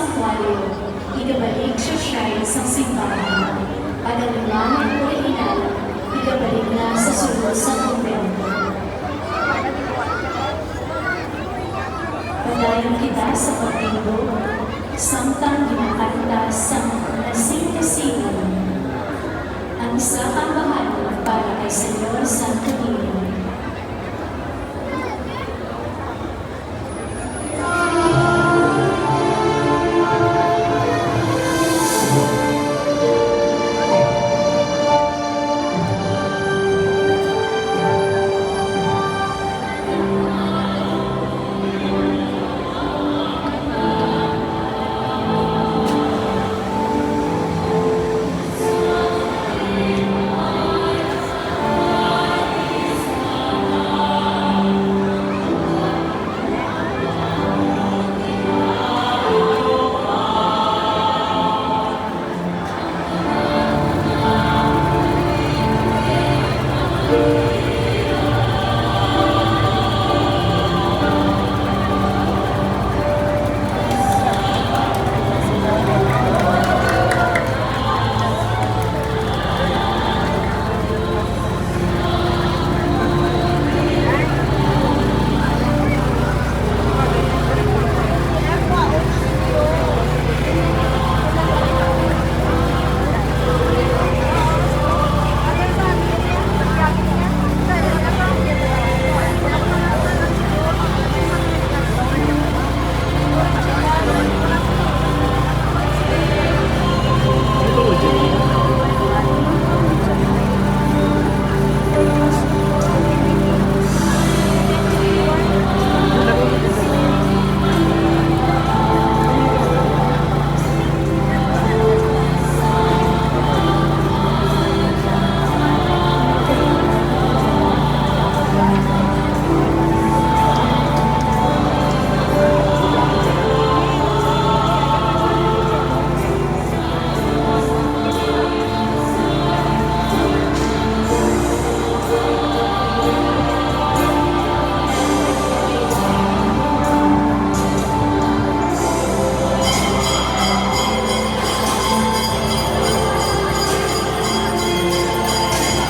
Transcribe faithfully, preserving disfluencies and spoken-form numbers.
santuaryo, igabalik siya shrine sang simbahan. Pag ang imahen orihinal, igabalik na sa sulod sang kumbento. Padayon kita sa pagtindog, samtang ginakanta sang nasing-kasingon ang isa ka ambahanon para kay Señor Santo Niño.